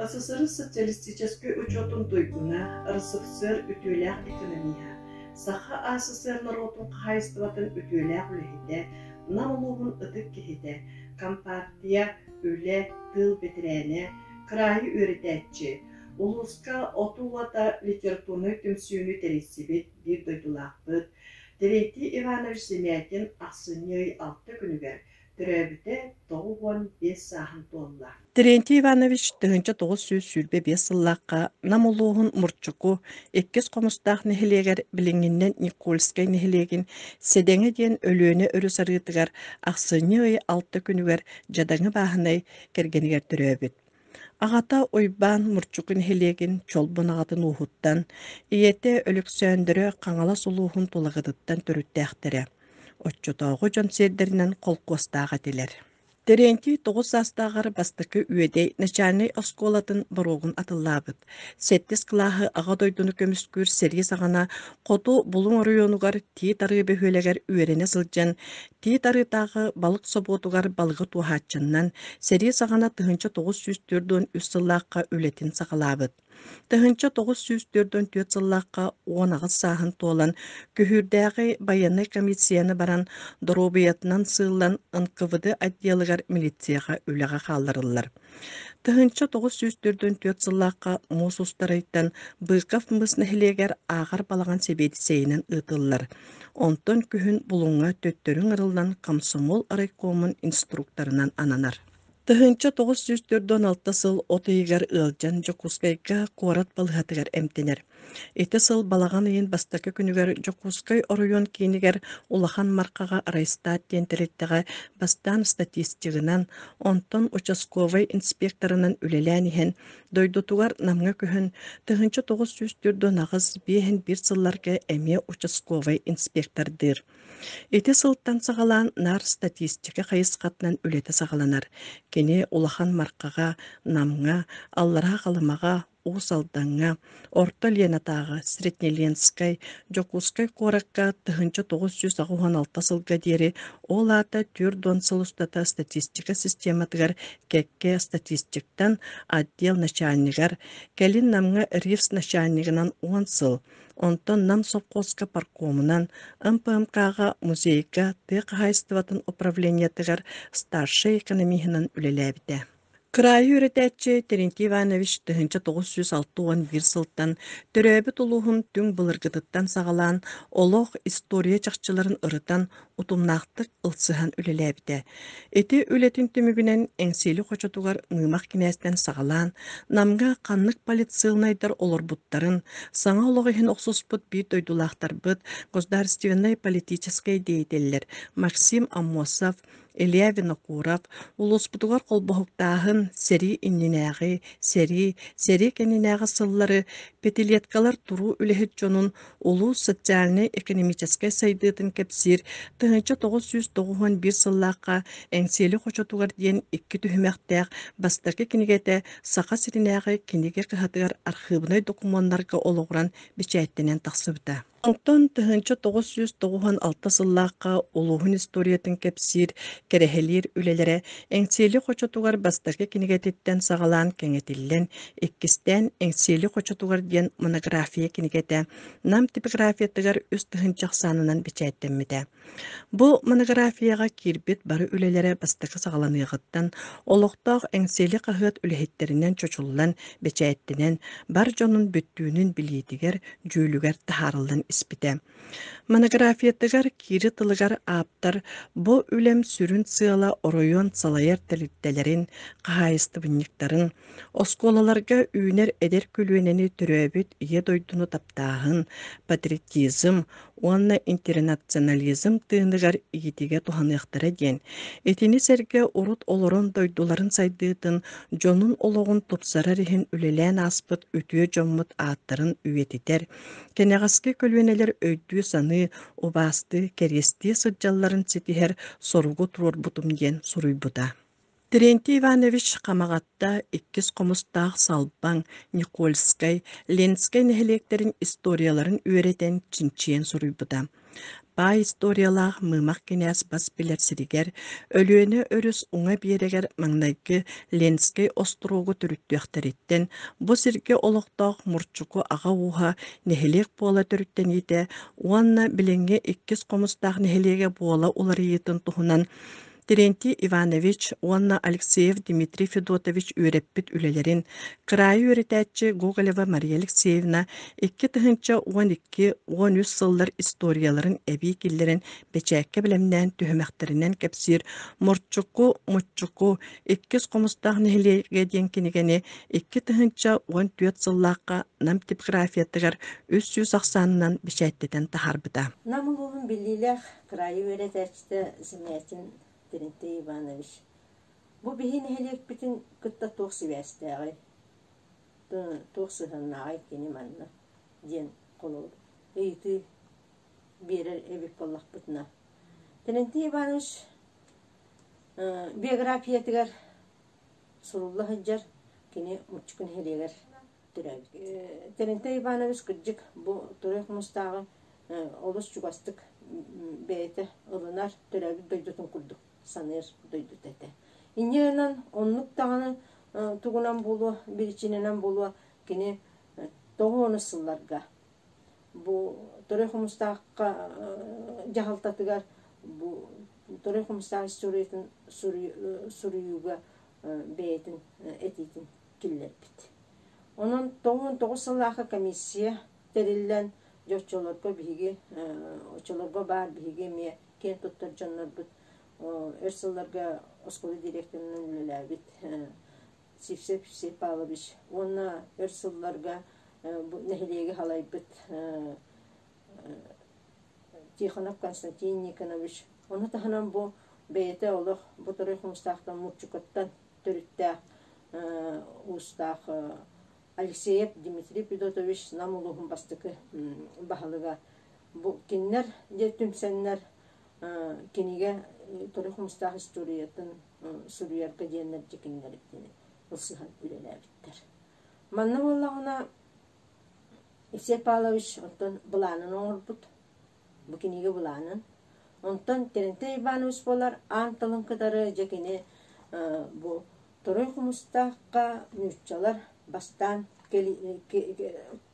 СССР социалистическай учуотун туйгуна, РСФСР үтүөлээх экономиһа, Саха АССР норуотун хаһаайыстыбатын үтүөлээх үлэһитэ, Нам улууһун ытык киһитэ, Компартия, үлэ, тыыл бэтэрээнэ, кыраайы үөрэтээччи, улууска Оту уота литературнай түмсүүнү тэрийсибит биир дойдулаахпыт Терентий Иванович Замятин ахсынньы ый 6 күнүгэр төрөөбүтэ 95 сааһын туолла. Терентий Иванович 1925 сыллаахха Нам улууһун Мурчуку Иккис Хомустаах нэһилиэгэр билиҥҥинэн Никольскай нэһилиэгин Сэдэҥэ диэн Өлүөнэ өрүс арыытыгар ахсынньы ый 6 күнүгэр дьадаҥы бааһынай кэргэнигэр төрөөбүт. Аҕата Уйбаан Мурчуку нэһилиэгин Чолбон аҕатын ууһуттан, ийэтэ Өлөксөөндөрө Хаҥалас улууһун Тулагытыттан төрүттээхтэрэ. Оччотооҕу дьон сиэрдэринэн холкуостаах этилэр. Терентий 9 саастааҕар бастакы Үөдэй начальнай оскуолатын боруогун атыллаабыт. Сэттис кылааһы Аҕа дойдуну көмүскүүр сэрии саҕана Хоту Булуҥ оройуонугар Тиит Арыы бөһүөлэгэр үөрэнэ сылдьан Тиит Арыытааҕы балык собуотугар балыгы туоһааччыннан сэрии саҕана 1943 сыллаахха үлэтин саҕалаабыт. 1944 сыллаахха 18 сааһын туолан, Күһүүрдээҕи байыаннай комиссияны баран, доруобуйатынан сыыллан НКВД отделыгар милицияҕа үлэҕэ хаалларыллар. 1944 сыллаахха муус устар ыйтан Быков мыс нэһилиэгэр ааҕар балаҕан сэбиэдиссэйинэн ыытыллар. Онтон күһүн Булуҥҥа төттөрү ыҥырыллан комсомол райкомун инструкторынан ананар. 1946 сыл от ыйыгар ыалдьан Дьокуускайга куорат балыыһатыгар эмтэнэр. Ити сыл балаҕан ыйын бастакы күнүгэр Дьокуускай оройуон киинигэр Улахан Мархаҕа Райстат диэн тэрилтэҕэ бастаан статистигынан, онтон участковай инспекторынан үлэлээн иһэн, дойдутугар Намҥа көһөн, 1948-51 сылларга эмиэ участковай инспектордыыр. Ити сылтан саҕалаан наар статистика хайысхатынан үлэтэ саҕаланар. Кини Улахан Мархаҕа, Намҥа, Аллараа Халымаҕа, Уус Алдаҥҥа, Орто Ленатааҕы, Среднеленскэй, Дьокуускай куоракка 1986 сылга диэри, ол аата 40 сыл устата статистика систематыгар кэккэ статистиктан отдел начальнигар, кэлин Намҥа РИФС начальнигынан 10 сыл, Онтон Нам сопхуоска паркомунан, МПМК-ҕа музейга тыа хаһаайыстыбатын управлениетыгар старшай экономиһынан үлэлээбитэ. Кыраайы үөрэтээччи Терентий Иванович 1961 сылтан төрөөбүт улууһун түҥ былыргытыттан саҕалаан олох, история чахчыларын ырытан, утумнаахтык ылсыһан үлэлээбитэ. Ити үлэтин түмүгүнэн Эҥсиэли хочотугар Мыымах кинээстэн саҕалаан, Намҥа ханнык политсыылынайдар олорбуттарын, саҥа олох иһин охсуспут биир дойдулаахтарбыт государственнай политическай деятеллэр Максим Аммосов, Илья Винокуров улууспутугар холбоһуктааһын сэрии иннинээҕи, сэрии, сэрии кэннинээҕи сыллары пятилеткалар туруу үлэһит дьонун улуус социальнай-экономическай сайдыытын кэпсиир 1991 сыллаахха Эҥсиэли хочотугар диэн икки түһүмэхтээх бастакы кинигэтэ Саха сиринээҕи кинигэ кыһатыгар архыыбынай докумуоннарга олоҕуран бэчээттэнэн тахсыбыта. Онтон 1996 сыллаахха улууһун историятын кэпсиир, кэрэһэлиир үлэлэрэ Эҥсиэли хочотугар бастакы кинигэтиттэн саҕалаан кэҥэтиллэн, иккистээн Эҥсиэли хочотугар диэн монография кинигэтэ Нам типографиятыгар 3000 ахсаанынан бэчээттэммитэ. Бу монографияҕа киирбит бары үлэлэрэ бастакы саҕаланыаҕыттан олохтоох Эҥсиэли хаһыат үлэһиттэринэн чочуллан, бэчээттэнэн, бар дьонун бүттүүнүн билиитигэр, дьүүлүгэр таһаарыллан испитэ. Монографиятыгар киири тылыгар ааптар бу үлэм сүрүн сыала оройуон салайар тэрилтэлэрин, хаһаайыстыбанньыктарын, оскуолаларга үүнэр эдэр көлүөнэни төрөөбүт Ийэ дойдуну таптааһын, патриотизм уонна интернационализм тыыныгар иитиигэ туһаныахтара диэн, итини сэргэ урут олорон дойдуларын сайдыытын, дьонун олоҕун тупсарар иһин үлэлээн ааспыт үтүө дьоммут ааттарын үйэтитэр, кэнэҕэски көлүөнэлэр өйдүү-саныы, убаастыы, кэриэстии сылдьалларын ситиһэр соругу туруорбутум диэн суруйбута. Терентий Иванович Хамаҕатта иккис хомустаах Салбаҥ, Никольскай, Ленскэй нэһилиэктэрин историяларын үөрэтэн, чинчийэн суруйбута. Баай историялаах Мыымах кинээс бас билэр сиригэр Өлүөнэ өрүс уҥа биэрэгэр маҥнайгы Ленскэй остуруогу төрүттүөхтэриттэн бу сиргэ олохтоох Мурчуку аҕа ууһа нэһилиэк буола төрүттэниитэ уонна билиҥҥи Иккис Хомустаах нэһилиэгэ буола уларыйыытын туһунан Терентий Иванович уонна Алексеев Дмитрий Федотович үөрэппит үлэлэрин кыраайы үөрэтээччи Гоголева Мария Алексеевна 2012-13 сыллар историяларын эбии киллэрэн бэчээккэ бэлэмнээн түһүмэхтэринэн кэпсиир «Морчуку, Муччуку, Иккис Хомустаах нэһилиэгэ» диэн кинигэни 2014 сыллаахха Нам типографиятыгар 300 ахсаанынан бэчээттэтэн таһаарбыта. Нам улууһун биллиилээх кыраайы үөрэтээччитэ Замятин Терентий Иванович бу биһи нэһилиэкпитин кытта туох сибээстээҕий, туох сыһыаннааҕый кини манна диэн холобур ыйытыы биэрэр эбит буоллахпытына. Терентий Иванович биографиятыгар сурулла сылдьар кини Муччуку нэһилиэгэр төрөөбүт. Терентий Иванович кырдьык бу Туруй Хомустааҕы олус чугастык бэйэтэ ылынар, төрөөбүт дойдутун курдук саныыр дойдута этэ. Инньэ гынан оннук даҕаны тугунан буолуо, биричиинэнэн буолуо кини тоҕус сылларга бу Туруй Хомустаахха дьаһалтатыгар бу Туруй Хомустаах историятын суруйууга бэйэтин этиитин киллэрбит. Онон 99 сыллаахы комиссия тэриллэн, дьэ оччолорго биһиги, оччолорго баар биһиги эмиэ киэн туттар дьоннорбут өр сылларга оскуола директорынан үлэлээбит Сивцев Евсей Павлович уонна өр сылларга бу нэһилиэги салайбыт Тихонов Константин Никонович. Ону таһынан бу бэйэтэ олох бу Туруй Хомустаахтан Муччукаттан төрүттээх уустаах Алексеев Дмитрий Федотович Нам улууһун бастакы баһылыга. Бу кинилэр дьэ түмсэннэр кинигэ Туруй Хомустаах историятын суруйарга диэннэр дьэ кинилэр ылсыһан үлэлээбиттэр. Манна буоллаҕына Евсей Павлович оттон былаанын оҥорбут, бу кинигэ былаанын. Онтон Терентий Иванович буолар аан тылын кытары дьэ кини бу Туруй Хомустаахха нууччалар бастаан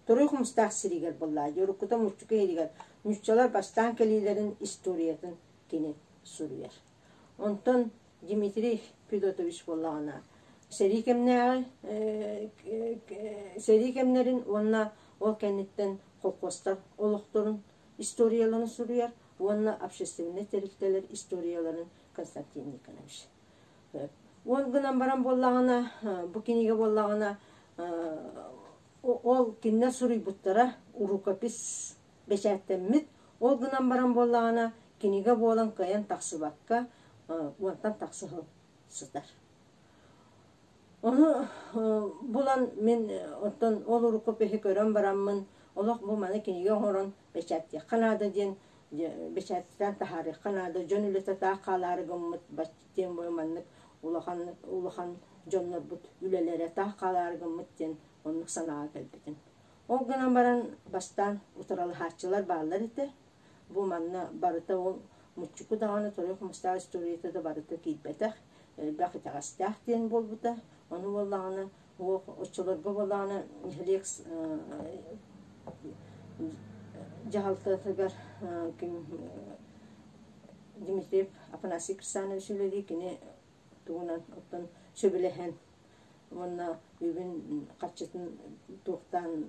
Туруй Хомустаах сиригэр буоллаа дии, уруккута Муччука иһигэр нууччалар бастаан кэлиилэрин историятын кини суруйар. Онтон Дмитрий Федотович буоллаҕына сэрии кэмнээҕи сэрии кэмнэрин уонна ол кэнниттэн холкуостар олохторун историяларын суруйар уонна общественнай тэрилтэлэр историяларын Константин Никонович. Ол гынан баран буоллаҕына, бу кинигэ буоллаҕына, ол кинилэр суруйбуттара рукопись бэчээттэммит. Ол гынан баран буоллаҕына, кинигэ буолан кыайан тахсыбакка, уонтан тахса сыл сытар. Ону булан мин оттон ол рукопиһы көрөн бараммын, олох бу маны кинигэ оҥорон бэчээттиэххэ наада диэн бэчээттээн таһаарыахха наада, дьон үлэтэ таах хаалаары гыммыт диэн маннык улахан улахан дьоннорбут үлэлэрэ таах хаалаары гыммыт диэн оннук санааҕа кэлбитим. Ол гынан баран бастаан утарылаһааччылар бааллар этэ. Бу манна барыта ол Муччуку даҕаны Торуй Хомустаах историята да барыта киирбэтэх, элбэх итэҕэстээх диэн буолбута. Ону буоллаҕына оччолорго буоллаҕына нэһилиэк дьаһалтатыгар ким Дмитриев Афанасий Кирсанович үлэлии кини тугунан оттон сөбүлэһэн уонна үбүн харчытын туохтаан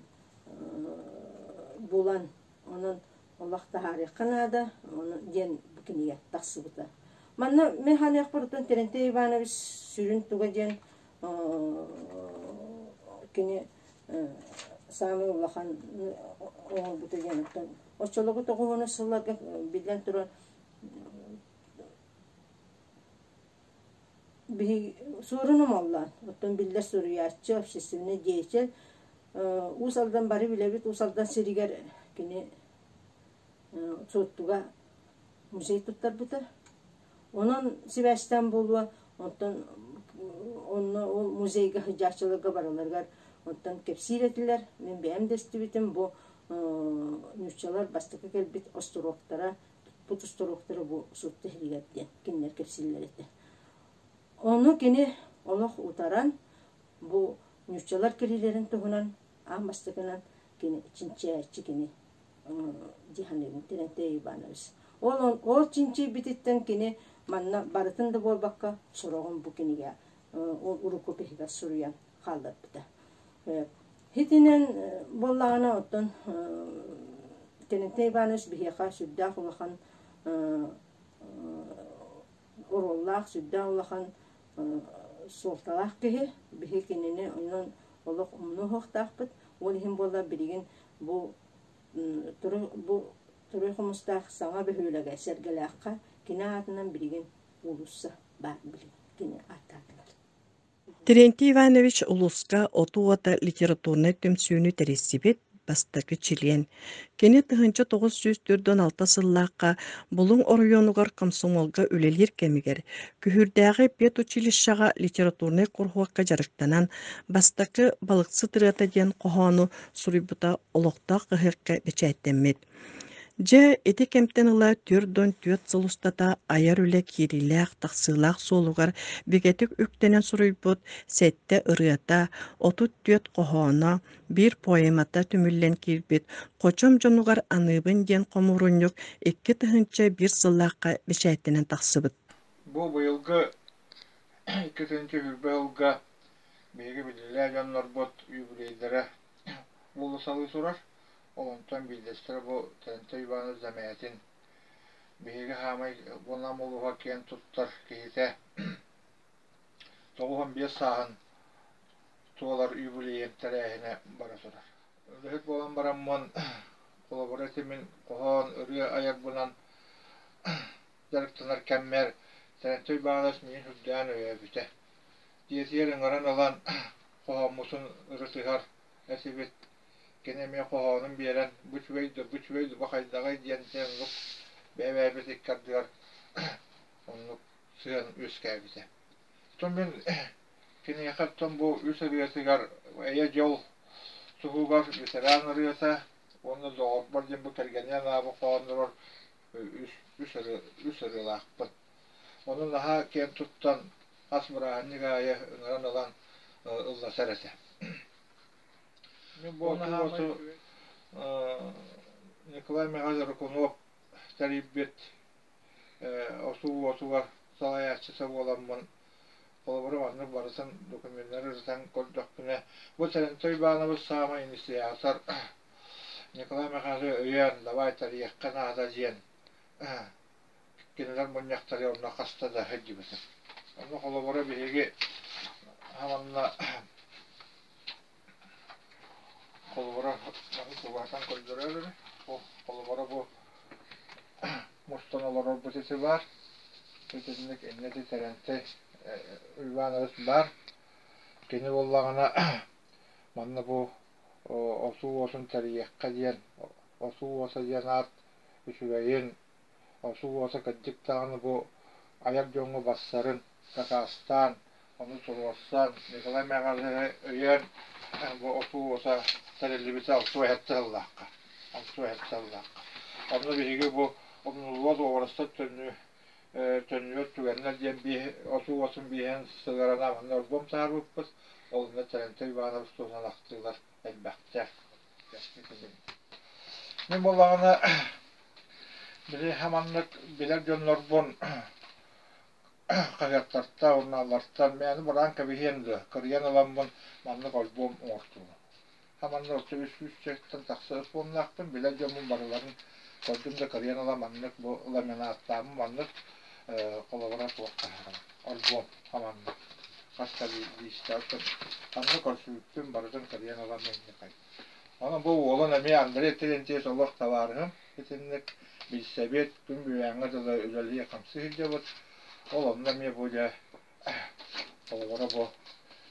булан онон олох таһаарыахха наада ону диэн бу кинигэ тахсыбыта. Манна мин ханыахпар Терентий Иванович сүрүн туга диэн кини саамай улахан оҥорбута диэн оттон оччолорго тоҕуһуна сылларга биллэн турар биһиги Суорун Омоллоон оттон биллэр суруйааччы общественный деятель Уус Алдан бары билэбит Уус Алдан сиригэр кини Суоттуга музей туттарбыта. Онон сибээстээн буолуо, онтон Онно ол музейга сылдьааччыларга барыларыгар оттон кэпсиир этилэр. Мин бэйэм да истибитим бу нууччалар бастакы кэлбит остуруоктара, туппут остуруоктара бу Суотта иһигэр диэн кинилэр кэпсииллэр этэ. Ону кини олох утаран бу нууччалар кэлиилэрин туһунан аан бастакынан кини чинчийээччи кини дии саныыбын Терентий Иванович. Ол ол чинчийбититтэн кини манна барытын да буолбакка сороҕун бу кинигэ ол рукопиһыгар суруйан хаалларбыта. Итинэн буоллаҕына оттон Терентий Иванович биһиэхэ сүрдээх улахан оруоллаах, сүрдээх улахан суолталаах киһи. Биһи кинини онон олох умнуохтаахпыт. Ол иһин буоллар билигин бу бу Туруй Хомустаах саҥа бөһүөлэгэ Сэргэлээххэ кини аатынан билигин уулусса баар билигин кини ааттаатылар. Терентий Иванович улууска Отуу уота литературнай түмсүүнү тэрийсибит бастакы чилиэн. Кини 1946 сыллаахха Булуҥ оройуонугар комсомолга үлэлиир кэмигэр Күһүүрдээҕи педучилищеҕа литературнай куруһуокка дьарыктанан бастакы «Балыксыт ырыата» диэн хоһоону суруйбута олохтоох хаһыакка бэчээттэммит. Дьэ, ити кэмтэн ыла 44 сыл устата айар үлэ киириилээх-тахсыылаах суолугар бигэтик үктэнэн суруйбут сэттэ ырыата, 34 хоһооно, биир поэмата түмүллэн киирбит «Хочом дьонугар аныыбын» диэн хомуурунньук 2001 сыллаахха бэчээттэнэн тахсыбыт. Бу быйылгы 2020 сылга биһиги биллиилээх дьоннорбут юбилейдара уулуссалыы турар. Ол онтон биирдэстэрэ бу Терентий Иванович Замятин биһиги хаамай Нам улууһа киэн туттар киһитэ 95 сааһын туолар юбилейын тэрээһинэ бара турар. Үлэһит буолан бараммын, холобура ити мин хоһоон, ырыа айарбынан дьарыктанар кэммэр Терентий Иванович миигин сүрдээн өйөөбүтэ. Дьиэтигэр ыҥыран ылан хоһооммутун ырытыһар этибит. Кини эмиэ хоһоонун биэрэн, бу үчүгэй да, бу үчүгэй да, бу хайдаҕый диэн оннук бэйэ-бэйэбит икки ардыгар оннук сыһыан үөскээбитэ. Оттон мин киниэхэ оттон бу үс ырыатыгар эйэ-дьол туһугар ветеран ырыата уонна доҕорбор диэн бу кэргэнин анаабыт хоһооннорор үс, үс, ырыа, үс ырыалаахпын. Ону наһаа киэн туттан хас бырааһынньык аайы ыҥыран ылан ыллатар этэ. Мин бу оту Николай Михайлович Рыкунов тэрийбит отуу уотугар салайааччыта буоламмын, холобура маннык барытын докуменнары ырытан көрдөхпүнэ, бу Терентий Иванович саамай инициатор Николай Михайлович өйөөн давай тэрийиэххэ наада диэн кинилэр мунньахтары онно хаста да сылдьыбытым. Онно холобура биһиги манна холобура кубаатан көрдөрөр холобура бу мустан олорорбут ити баар. Итинник инньэ ити Тэрэнтэй Иванович баар. Кини буоллаҕына манна бу отуу уотун тэрийиэххэ диэн отуу уота диэн аат үчүгэйин Отуу уота кырдьык даҕаны бу айар дьоҥҥо барсарын дакаастаан, ону туруорсан, Николай Михайловиһы өйөөн бу отуу уота тэриллибитэ 67 сыллаахха. 67 сыллаахха. Онно биһиги бу умнуллубат уобарастар төннүү төннүбэт түгэннэр диэн отуу уотун бииһин сыһыаран манна альбом таһаарбыппыт. Ол онно Терентий Иванович туһунан ахтыылар элбэхтэр. Мин буоллаҕына били маннык билэр дьоннорбун хаһыаттартан, журналлартан мээнэ бараан кэбиһиэм дуо, кырыйан ыламмын маннык альбом оҥортуум. Манна орто үс сүүсчэттэн тахса альбомнаахпын, билэр дьоммун барыларын көрдүм да кырыйан ылан маннык бу ламинаттааммын маннык холобура туох таһаарабын альбом маннык хас да лиистээх ханна көрсүбүппүн барытын кырыйан ылан мунньукай. Онон бу уолун эмиэ Андрей Терентьевич олох табаарыһым итинник билсэбит, күн бүгүҥҥэ дылы үлэлии-хамсыы сылдьабыт. Ол онно эмиэ бу дьэ холобура бу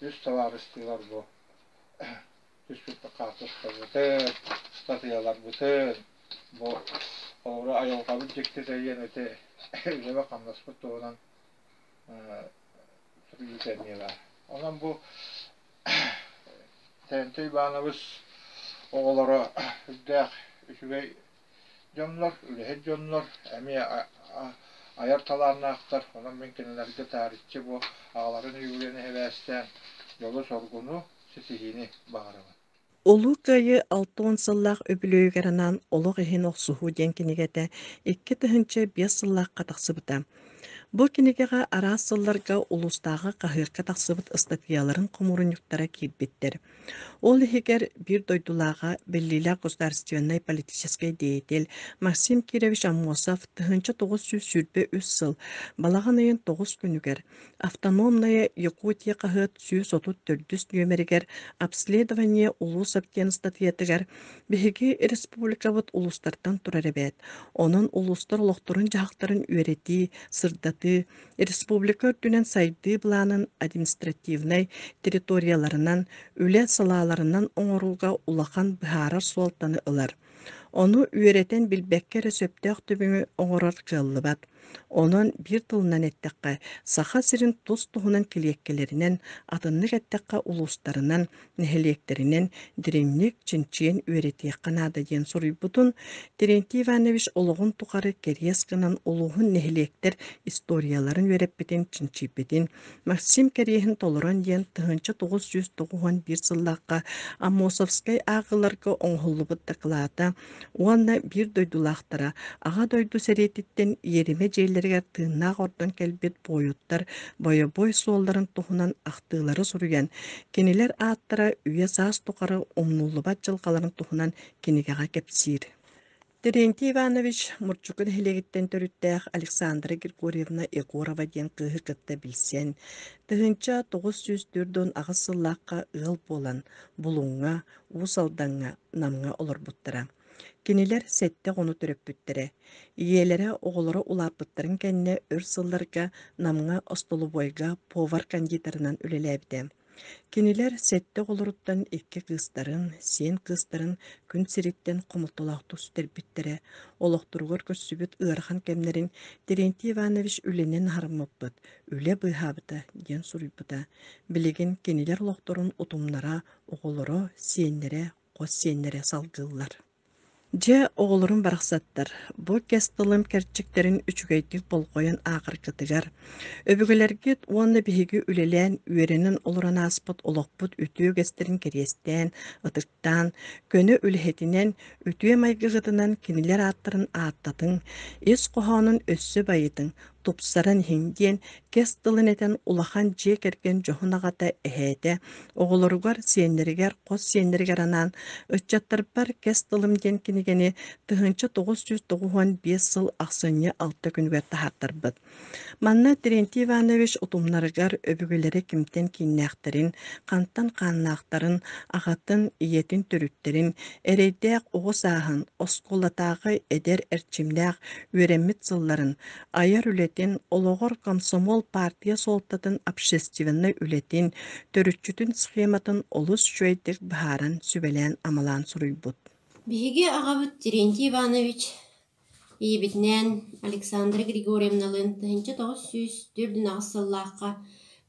үс табаарыстыылар бу түспүт хаартыскабытын, ыстатыйаларбытын бу холобура айылҕабыт дьиктитэ диэн ити үлэбэ-хамнаспыт туһунан суруйуута эмиэ баар. Онон бу Тэрэнтэй Иванович оҕолоро үрдээх үчүгэй дьоннор, үлэһит дьоннор, эмиэ айар талааннаахтар. Онон мин кинилэргэ таарыччы бу аҕаларын үбүлүөйүн эһэбээстээн дьолу-соргуну, ситиһиини баҕарабын. Улуу Кыайыы 60 сыллаах үбүлүөйүгэр анаан «Олох иһин охсуһуу» диэн кинигэтэ 2005 сыллаахха тахсыбыта. Бу кинигэҕэ араас сылларга улуустааҕы хаһыакка тахсыбыт ыстатыйаларын хомуурунньуктара киирбиттэр. Ол иһигэр биир дойдулааҕа биллиилээх государственнай политическай деятель Максим Кирович Аммосов 1923 сыл балаҕан ыйын 9 күнүгэр Автономная Якутия хаһыат 134 нүөмэригэр «Обследование улуусов» диэн ыстатыйатыгар биһиги республикабыт улуустартан турар эбээт, онон улуустар олохторун-дьаһахтарын үөрэтии, сырдатыы, республика үрдүнэн сайдыы былаанын административнай территорияларынан, үлэ салааларынан оҥорууга улахан быһаарар суолтаны ылар. Ону үөрэтэн билбэккэ эрэ сөптөөх түмүгү оҥорор кыаллыбат. Онон биир тылынан эттэххэ, Саха сирин тус-туһунан килиэккэлэринэн, атыннык эттэххэ улуустарынан, нэһилиэктэринэн дириҥник чинчийэн үөрэтиэххэ наада диэн суруйбутун Терентий Иванович олоҕун тухары кэриэс гынан улууһун нэһилиэктэр историяларын үөрэппитин чинчийбитин Максим кэриэһин толорон диэн 1991 сыллаахха Аммосовскай ааҕыыларга оҥоһуллубут дакылаата уонна биир дойдулаахтара Аҕа дойду сэриититтэн иэримэ дьиэлэригэр тыыннаах ордон кэлбит буойуттар бойобуой суолларын туһунан ахтыылары суруйан, кинилэр ааттара үйэ-саас тухары умнуллубат дьылҕаларын туһунан кинигэҕэ кэпсиир. Терентий Иванович Мурчуку нэһилиэгиттэн төрүттээх Александра Григорьевна Егорова диэн кыыһы кытта билсэн, 1948 сыллаахха ыал буолан, Булуҥҥа, Уус Алдаҥҥа, Намҥа олорбуттара. Кинилэр сэттэ оҕону төрөппүттэрэ. Ийэлэрэ оҕолоро улааппыттарын кэннэ өр сылларга Намҥа остолобуойга повар-кондитерынан үлэлээбитэ. Кинилэр сэттэ оҕолоруттан икки кыыстарын, сиэн кыыстарын күн сириттэн хомолтолоохтук сүтэрбиттэрэ, олохторугар көрсүбүт ыарахан кэмнэрин Терентий Иванович үлэнэн аһарыммыппыт, үлэ быыһаабыта диэн суруйбута. Билигин кинилэр олохторун утумнара, оҕолоро, сиэннэрэ, хос сиэннэрэ салгыыллар. Дьэ, оҕолорум барахсаттар, бу кэс тылым кэрчиктэрин үчүгэйдик болҕойон ааҕаргытыгар, өбүгэлэргит уонна биһиги үлэлээн, үөрэнэн олорон ааспыт олохпут үтүө үгэстэрин кэриэстээн, ытыктаан, көнө үлэһитинэн, үтүө майгыгытынан кинилэр ааттарын ааттатыҥ, ис хоһоонун өссө байытыҥ, тупсаран иһиҥ диэн кэс тылын этэн улахан дьиэ кэргэн дьоһун аҕата эһээтэ оҕолоругар, сиэннэригэр, хос сиэннэригэр анаан «Ыччаттарбар кэс тылым» диэн кинигэни 1995 сыл ахсынньы 6 күнүгэр таһаартарбыт. Манна Терентий Иванович утумнарыгар өбүгэлэрэ кимтэн кииннээхтэрин, хантан хааннаахтарын, аҕатын, ийэтин төрүттэрин, эрэйдээх оҕо сааһын, оскуолатааҕы эдэр эрчимнээх үөрэммит сылларын, айар үлэтин, олоҕор комсомол партия суолтатын общественнай үлэтин, төрүччүтүн схематын олус үчүгэйдик быһааран сүбэлээн-амалаан суруйбут. Биһиги аҕабыт Терентий Иванович ийэбитинээн Александра Григорьевналыын 1948 сыллаахха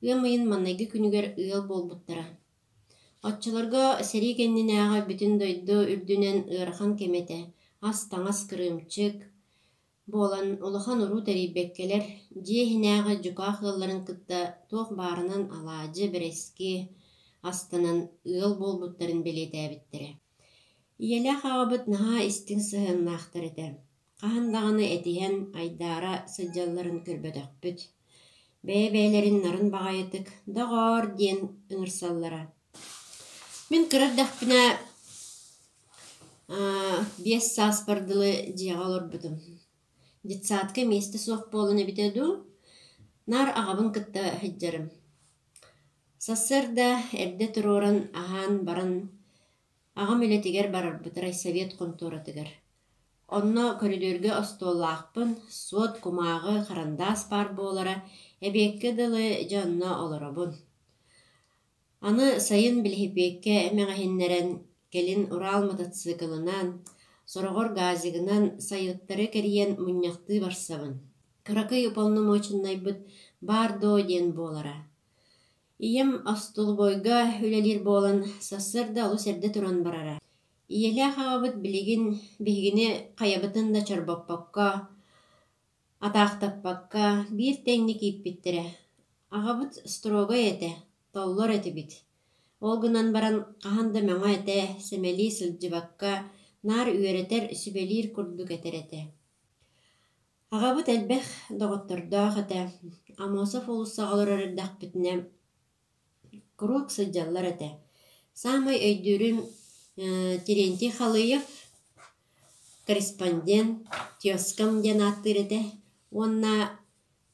ыам ыйын маҥнайгы күнүгэр ыал буолбуттара. Оччолорго сэрии кэннинээҕи бүтүн дойду үрдүнэн ыарахан кэм этэ, ас-таҥас кырыымчык буолан улахан уруу тэрийбэккэлэр, дьиэ иһинээҕи дьукаах ыалларын кытта туох баарынан алаадьы, бэрэски астанан ыал буолбуттарын бэлиэтээбиттэрэ. Ийэлээх аҕабыт наһаа истиҥ сыһыаннаахтар этэ, хаһан даҕаны этиһэн, айдаара сылдьалларын көрбөтөхпүт. Бэйэ-бэйэлэрин нарын баҕайытык «Доҕоор» диэн ыҥырсаллара. Мин кыра эрдэхпинэ 5 сааспар дылы дьиэҕэ олорбутум. Детсадка миэстэ суох буолан эбитэ дуу, наар аҕабын кытта сылдьарым. Сарсыарда эрдэ туруоран аһаан баран аҕам үлэтигэр барарбыт райсовет хонтуоратыгар. Онно көрүдүөргэ остуоллаахпын, суот, кумааҕы, харандаас баар буолара, эбиэккэ дылы дьэ онно олоробун. Аны сайын билиһипиэккэ эмэҕиһиннэрэн, кэлин Урал мотоциклынан, сороҕор газигынан сайылыктары кэрийэн мунньахтыы барсабын. Кыракый уполномоченнайбыт баар дуо диэн буолара. Ийэм остолобуойга үлэлиир буолан, сарсыарда олус эрдэ туран барара. Ийэлээх аҕабыт билигин биһигини хайабытын да чорбоппокко, атаахтаппакка биир тэҥник ииппиттэрэ. Аҕабыт строгай этэ, толлор этибит. Ол гынан баран хаһан да мөҥө-этэ, сэмэлии сылдьыбакка, наар үөрэтэр, сүбэлиир курдук этэр этэ. Аҕабыт элбэх доҕоттордоох этэ. Аммосов уулуссаҕа олорор эрдэхпитинэ куруук сылдьаллар этэ. Саамай өйдүүрүм Терентий Халыев корреспондент, тезкам диэн ааттыыр этэ уонна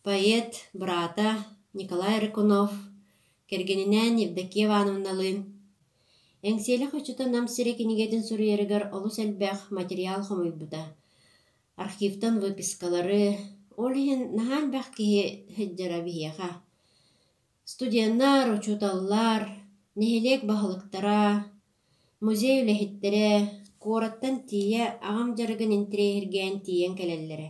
поэт быраата Николай Рыкунов кэргэнинээн Евдокия Ивановналыын Эҥсиэли хочото Нам сирэ кинигэтин суруйарыгар олус элбэх материал хомуйбута. Архивтан выпискалары, ол иһин наһаа элбэх киһи сылдьара биһиэхэ. Студеннар, учууталлар, нэһилиэк баһылыктара, музей үлэһиттэрэ куораттан тиийэ аҕам дьарыгын интэриэһиргээн тиийэн кэлэллэрэ.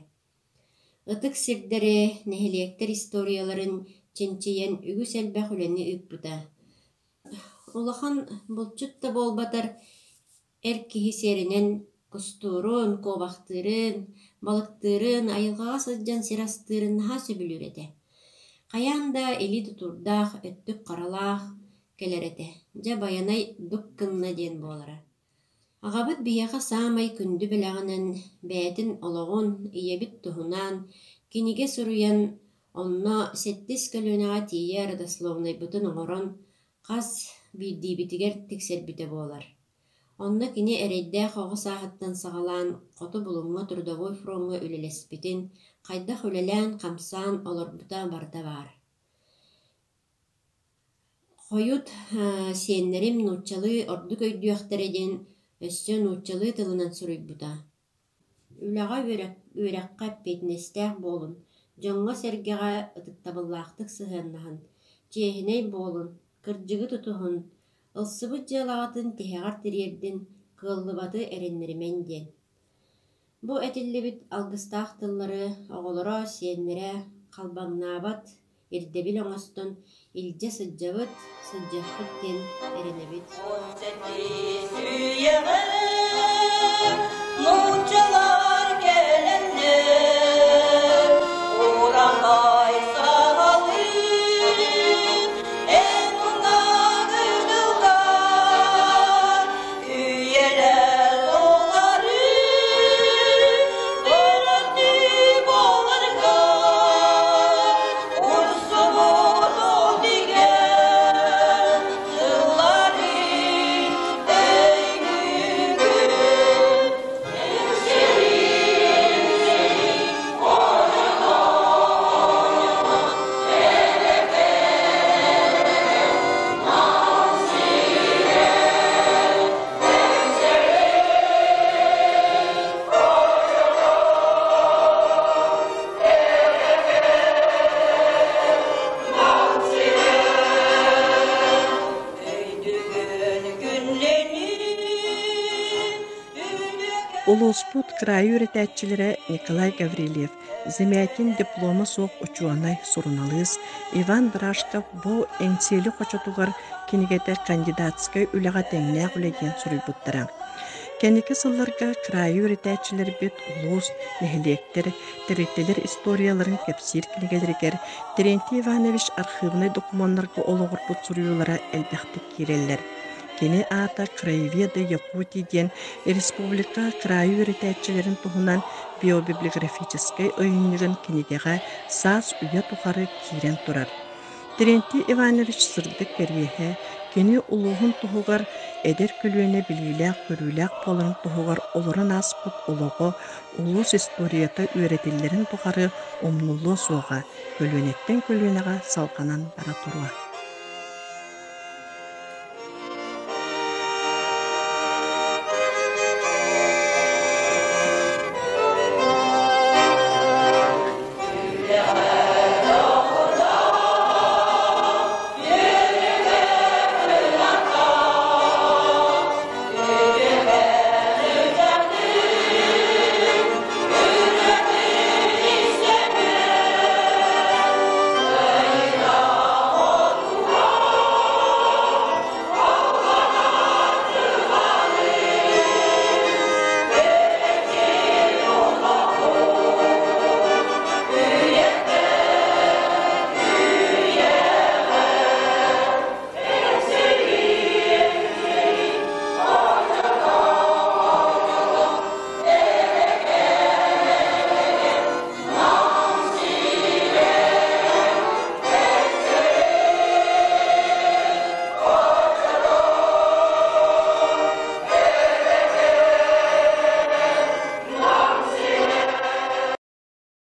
Ытык сирдэри, нэһилиэктэр историяларын чинчийэн үгүс элбэх үлэни ыыппыта. Улахан булчут да буолбатар, эр киһи сиэринэн кустуурун, куобахтыырын, балыктыырын, айылҕаҕа сылдьан сир астыырын наһаа сөбүлүүр этэ. Хайаан да илии тутуурдаах, өттүк харалаах кэлэр этэ. Дьэ Байанай дук гынна диэн буолара. Аҕабыт биһиэхэ саамай күндү бэлэҕинэн бэйэтин олоҕун, ийэбит туһунан кинигэ суруйан, онно сэттис көлүөнэҕэ тиийэ родословнайбытын оҥорон, хас биирдиибитигэр тиксэрбитэ буолар. Онно кини эрэйдээх оҕо сааһыттан саҕалаан хоту Булуҥҥа трудовой фроҥҥа үлэлэспитин, хайдах үлэлээн-хамсаан олорбута барыта баар. Хойут сиэннэрим нууччалыы ордук өйдүөхтэрэ диэн өссө нууччалыы тылынан суруйбута. Үлэҕэ үөрэххэ эппиэтинэстээх буолун, дьоҥҥо-сэргэҕэ ытыктабыллаахтык сыһыаннаһын, чиэһинэй буолун, кырдьыгы тутуһун, ылсыбыт дьыалаҕытын тиһэҕэр тириэрдин, кыаллыбаты эрэннэримэҥ диэн. Бу этиллибит алгыстаах тыллары оҕолоро, сиэннэрэ халбаҥнаабат ирдэбил оҥостон илдьэ сылдьабыт, сылдьыахпыт диэн эрэнэбит. Нууччалар кэлэннэр урахай саҕалыы эн уҥагыдыллар үйэлэр толору Бөлөттүү буоларга Урсубут тигэн Сылларын өйгүгүн Улууспут кыраайы үөрэтээччилэрэ Николай Гаврильев, Замятин диплома суох учуонай, суруналыыс Иван Барашков бу Эҥсиэли хочотугар кинигэтэ кандидатскай үлэҕэ тэҥнээх үлэ диэн суруйбуттара. Кэнники сылларга кыраайы үөрэтээччилэрбит улуус, нэһилиэктэр, тэрилтэлэр историяларын кэпсиир кинигэлэригэр Терентий Иванович архыыбынай докумуоннарга олоҕурбут суруйуулара элбэхтик киирэллэр. Кини аата «Краеведы Якутии» диэн республика кыраайы үөрэтээччилэрин туһунан биобиблиографическай ыйынньыгын кинигэҕэ саас үйэ тухары киирэн турар. Терентий Иванович сырдык кэриэһэ кини улууһун туһугар эдэр көлүөнэ билиилээх-көрүүлээх буоларын туһугар олорон ааспыт олоҕо улуус историята үөрэтиллэрин тухары умнуллуо суоҕа, көлүөнэттэн көлүөнэҕэ салҕанан бара туруо.